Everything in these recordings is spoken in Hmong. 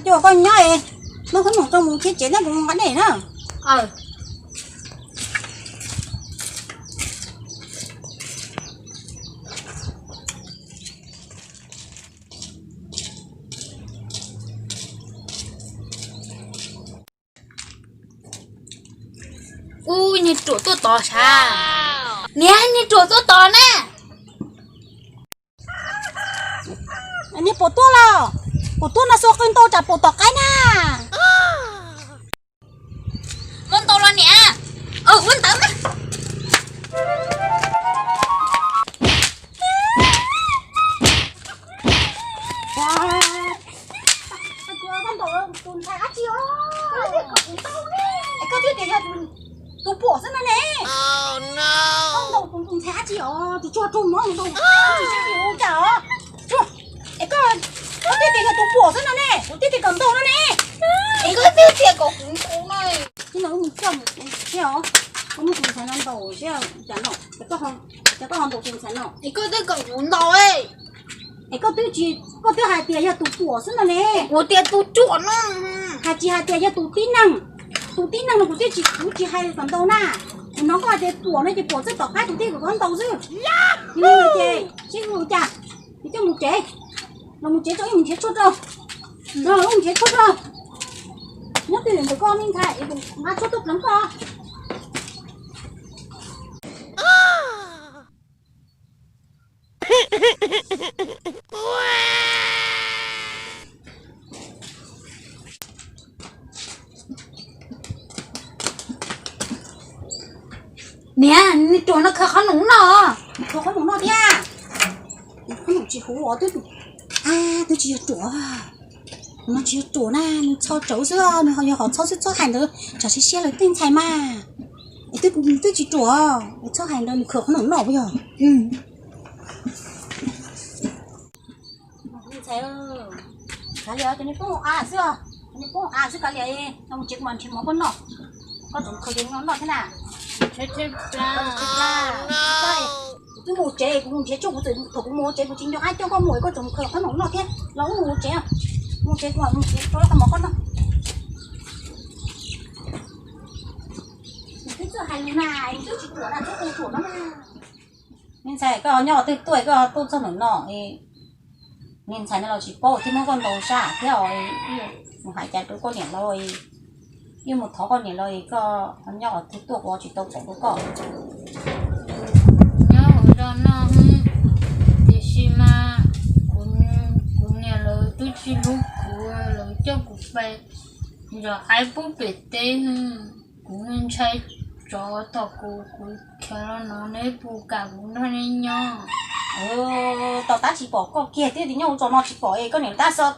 Coj koj nyob es, muab khaub noom rau mus thiab tsev thiab kuv mus nqa dej na. Ub, niag ruam tuaj tod sav. Niag, niag ruam tuaj tod na. Niag puas tuaj los? Puas tuaj no xua qw ntau tsam puas tom qab na. Muab ntau los niam. Ua ntawd mas. Koj ntawm tus ntxhais dab tsi os? Koj twb tias yog tus puam xwb no ne. Koj ntawm tus ntxhais dab tsi os? Tus tsuag rug mov ntau dab tsi, ua cas os? Es koj, koj twb tias yog tus puam xwb no ne, kuv twb tias kom ntaus no ne. Es koj twb tias kom kuv ntaus no. Ib no wb mus coj mus thiab os, koj muab tus ntxhais no ntaus thiab cas no, ces koj ho ntaus tus ntxhais no. Es koj twb kom kuv ntaus. Es koj twb tsis, koj twb hais tias yog tus puam xwb no ne. Kuv tias tus ruam no. Hais tsis hais tias yog tus tib neeg. Tus tib neeg no kuv twb tsis, kuv tsis hais kom ntaus na. Kuv hnov koj hais tias puam no ces puam txog tom qab kuv thiaj kom koj ntaus xwb. Yog li no ces sib hlub cas, ces coj mus tsev. Los mus tsev tso, wb mus nrhiav tshuaj rau. Los wb mus nrhiav tshuaj rau. Nyob twj ywm ntawm koj me ntxhais, es kuv nqa tshuaj tuaj pleev koj. Niam, nws ruam no khaws qhob noom noj, khaws qhob noom noj thiab. Qhob noom tsis huv os, twb, twb tsis yog ruam. No tsis yog ruam na, nws txho tsawv xwb, nws ho yog qhov txho xwb txhob hais ntawd, tsam siab siab lawv tej ntxhais mas. Es twb, twb tsis ruam, txhob hais ntawd, nws khaws qhob noom noj puas yog? Ntxhais, kav liam, cov niag poob a xwb, cov niag poob a xwb kav liam, mus tsev kuv mam nrhiav mov koj noj. Koj tseem khaws ces noj noj thiab na. Kuv twb mus tsev, kuv mus nrhiav tshuaj, kuv txawm thaum kuv mus ua tsev kuv tsis nco qab coj koj mus es koj tseem khaws qhob noom noj thiab. Los wb mus ua tsev, mus tsev kuv mam mus tsev rau qhov mov koj noj. Twb txawj hais lus na, twb tsis ruam na, twb ua ruam no na. Me ntxhais, koj nyob qhov twg tuaj koj tuaj txog ntawm no? Me ntxhais no los tsis paub thiab, muab koj ntaus sab thiab os. Mus hais cas rau koj niam los, yeej mus thov koj niam los, koj nyob qhov twg tuaj kuv tsis tau pom rau koj. Nyob hauv zos no, tiam sis mas kuv niam lawv twb tsis hlub kuv, lawv coj kuv pais zov qaib pub pem teb. Kuv ntshai tsov, thaum kuv, kuv khiav los no neb puas kam kuv nrog neb nyob? Tau tab tsis pom koj kiag thiab, nyob hauv zos no tsis pom es koj niam tab xav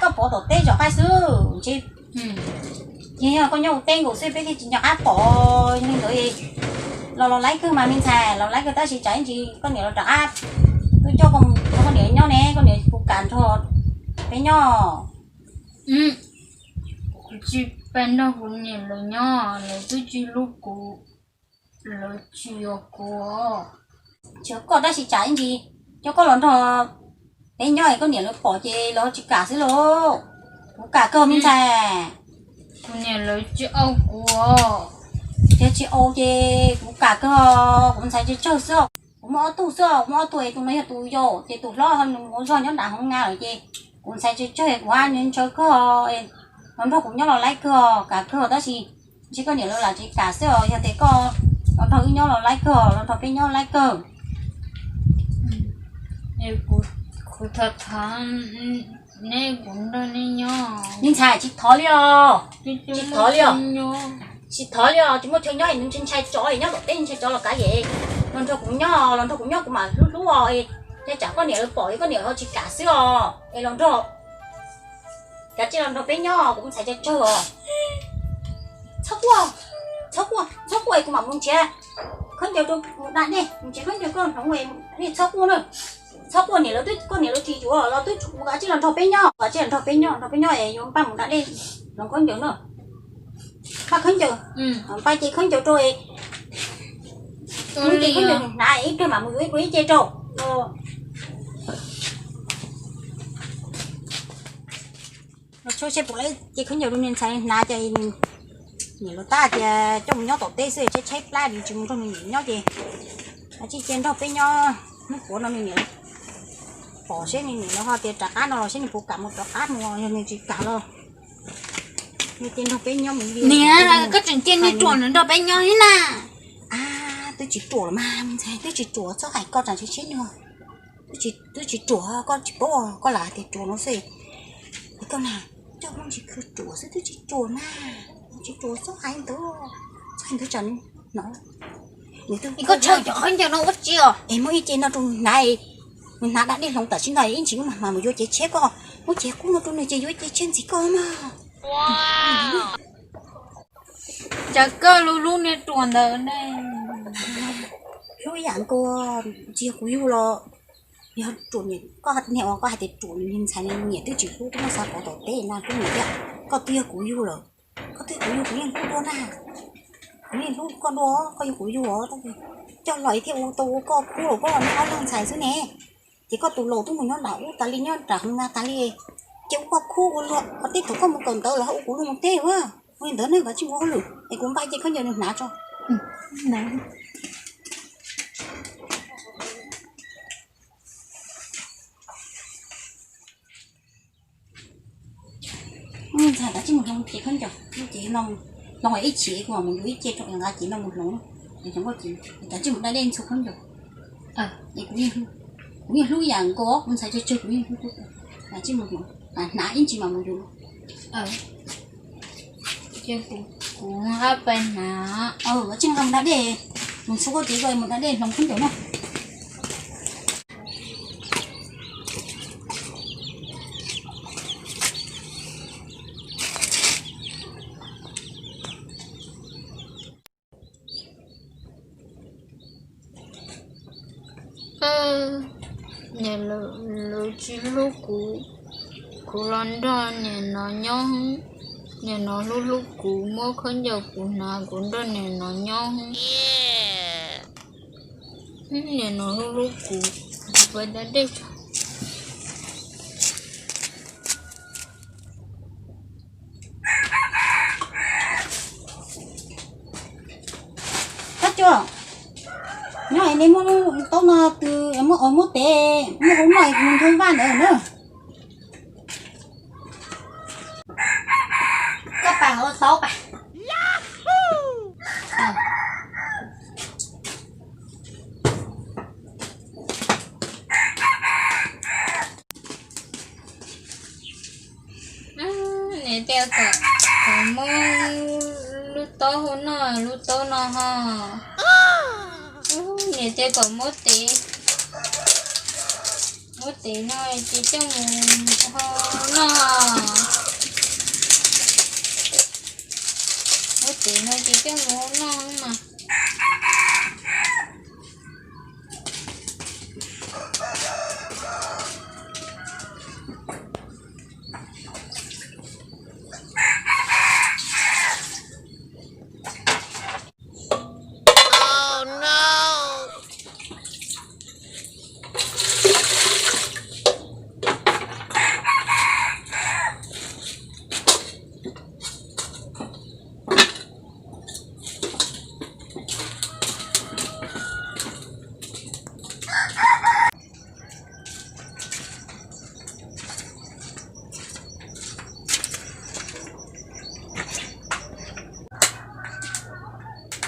koj pov tom teb zov qaib xwb ntshe. Ces yog koj nyob hauv teb nkaus xwb peb thiaj tsis nco qab pom. Yog li ntawd los los laib kawg mas me ntxhais, los laib kawg tab sis tsam ib ntsis koj niam los rov qab tuaj coj koj mus nrog koj niam nyob ne, koj niam puas kam nrog peb nyob? Kuv tsis pais nrog kuv niam lawv nyob, lawv twb tsis hlub kuv, lawv tsis yuav kuv. Tsis yuav koj tab sis tsam ib ntsis coj koj los nrog peb nyob es koj niam lawv pom ces lawv tsis kam xwb lauj. Kuv kam kawg me ntxhais. Kuv niam lawv tsis au kuv. Ces tsis au ces kuv kam kawg, kuv ntxhais tsawg tsawg xwb. Kuv muaj ob tug xwb, kuv muaj ob tug es tus no yog tus yau ces tus hlob nws mus ua zog nyob nram hauv Nyab Laj lawm ces kuv ntxhais tsawg tsawg es kuv ntshaw kawg, los nrog kuv nyob los laib kawg, kam kawg tab sis ntshe koj niam lawv lam tsis kam xwb os. Yog tias koj los nrog wb nyob los laib kawg, los nrog peb nyob laib kawg. Kuv thov thov neb, kuv nrog neb nyob. Me ntxhais, tsis thov li os, tsis thov li os. Tsis thov li os, tsis muaj chaw nyob es nws ntshai tsov es nyob tom teb ntshai tsov los kav liam. Los nrog kuv nyob, los nrog kuv nyob kuv mam hlub hlub os. Yog tsam koj niam lawv pom es koj niam ho tsis kam xwb os. Es los nrog, kav tsij los nrog peb nyob, kuv ntxhais tsawg tsawg os. Txhob quaj, txhob quaj, txhob quaj es kuv mam mus nrhiav khaub ncaws rau mus da dej, mus nrhiav khaub ncaws koj hloov es txhob quaj na. Txhob quaj, niam lawv twb, koj niam lawv tsis yuav los twb tsum, kav tsij los nrog peb nyob, kav tsij los nrog peb nyob, nrog peb nyob es yuav npaj mus da dej, hloov khaub ncaws na. Npaj khaub ncaws, npaj ces khaub ncaws rau es, khaub ncaws hnav ib pliag mam mus yuav ib pliag ib ce rau. Tshuab seb puas lawv ces khaub ncaws rau niag ntxhais hnav ces niam lawv tab tias coj mus nyob tom teb xwb, tshaib tshaib plab li tsis mus nrog nws niam nyob ces cia nrog peb nyob hnub puav no nws niam pom seb nws niam lawv ho tias rov qab no los seb nws puas kam mus rov qab mus, yog nws tsis kam los nws cia nrog peb nyob mus li. Niam, koj tseem cia niag ruam ntawd nrog peb nyob li na. Twb tsis ruam los mas, twb tsis ruam txhob hais koj tsam tsis sib nug. Twb tsis ruam, koj tsis paub, koj lam hais tias ruam no xwb. Es koj na, coj Hmoob tsis khw ruam xwb, twb tsis ruam na. Tsis ruam txhob hais ntawd, txhob hais ntawd tsam no. Es koj tshawb cov khaub ncaws no ua tsi os? Es muab ib ce no rau nws hnav, nws hnav da dej hloov tam sim no ib ntsis wb mam hnav mus yuav cev tshiab koj. Muab cev qub no rau nws ces yuav cev tshiab ntxiv koj mog. Cas koj hlub hlub niag ruam ntawd ne? Hlub ib yam nkaus, tsis yog kuv yug los yog ruam, koj niag uas koj hais tias ruam, niag ntxhais niam twb tsis hlub, twb muab xa pov tom teb na, hlub niam thiab. Koj twb yog kuv yug lawm, koj twb yog kuv yug kuv yeej hlub dua na. Kuv yeej hlub koj dua, koj yog kuv yug os, tab sis coj los thiaj ua tau ua koj khub los koj niag ob leeg ntxhais xwb ne. Ces koj tus laus twb mus nyob nram ub tas li, nyob nram Hmoob Nab tas li, ces ua koj khub ua luag, qhov teb thaum koj mus kawm ntawv los ho ua kuv luag mus teb ua. Ua li ntawd ne, kav tsij mus hauj lwm es kuv npaj ib ce khaub ncaws nws hnav tso. Ntxhais, kav tsij mus hloov cev khaub ncaws, ces no hloov ib chim kuv mam mus yuav ib ce rau nqa cev no mus hloov. Kav tsij mus da dej ntxhua khaub ncaws. Kuv yeej hlub yam nkaus, kuv ntxhais tsawg tsawg kuv yeej hlub. Kav tsij mus hloov, hnav ib ntsis mam mus yuav. Ces kuv, kuv ab pais hnav. Kav tsij nqa mus da dej, mus ntxhua koj cev ko mus da dej hloov khaub ncaws na. Niam lawv tsis hlub kuv, kuv los nrog niam no nyob. Niam no hlub hlub kuv, muab khaub ncaws kuv hnav, kuv nrog niam no nyob. Niam no hlub hlub kuv, kuv pais da dej tso. Ab Cua, nyob nej muab taub no tw, muab, muab tev, muab hau noj mus nthua vaj ntawd na. Koj pam ua taub pam. Niam tias kom, kom muab lub taub hau noj, lub taub no ho. Niam tias kom muab tev, muab tev no ces coj mus hau noj. Muab tev no ces coj mus hau noj mas.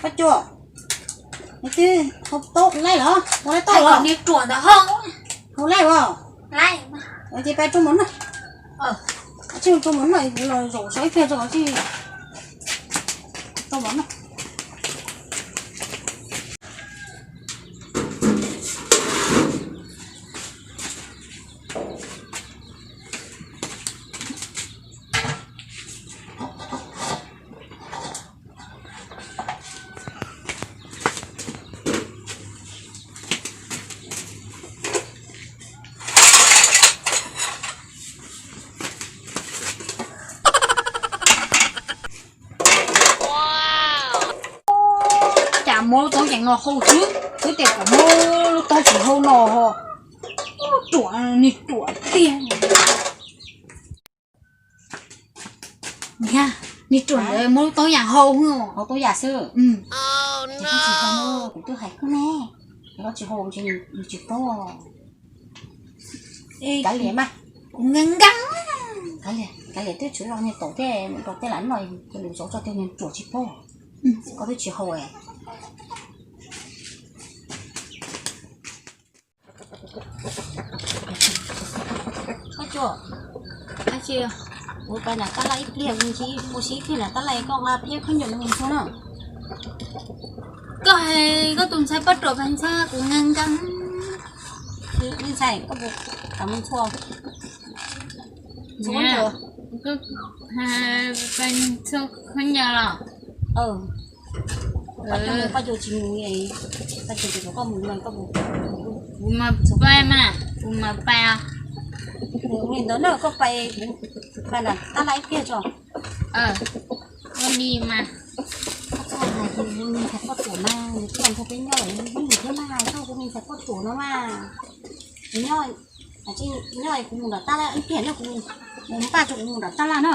Ab Cua, nws twb hau taub laij los hau laij tau los? Niag ruam ntawd ho. Hau laij os. Ces pais rau mov noj. Tsij rau mov noj, kuv los zaum saib ib pliag tso, tsij rau mov noj. Cas muab lub taub yees no hau xwb, twb tias kom muab lub taub tsis hau no ho. Ruam, niag ruam tiag. Niag, niag ruam ntawd muab lub toob yam hau, hau toob yam xwb. Ces koj tsis hau, kuv twb hais koj ne, koj tsis hau ces nws tsis paub. Kav liam mas, kuv nkees nkees. Kav liam, kav liam, twb tsis zoo niag taum tej, rau tej lam no, ces lus xauv tso tej niag ruam tsis paub. Koj twb tsis hau. Koj cua, tab sis kuv pais nram tab laj ib pliag, kuv mus sib ib pliag nram tab laj, koj nqa peb khaub ncaws mus txhua na. Koj hais koj tus ntxhais poj ruam pais ntxhab kuv nkees nkees. Me ntxhais, koj puas kam mus txhua? Txhua khaub ncaws los? Koj cua tsis mus, koj cua tsis kom koj mus no, koj mus. Kuv mas pais mas, kuv mas pais. Mus li ntawd na, koj pais, pais nram tab laj ib pliag tso. Ua li mas. Koj txhob hais kuv me ntxhais poj ruam mas, nws twb los nrog peb nyob lawm, nws hlub nws thiab mas, txhob hu kuv me ntxhais poj ruam no mas. Nws nyob, nyob kuv mus nram tab laj ib pliag na, kuv mus npaj rau kuv mus nram tab laj na.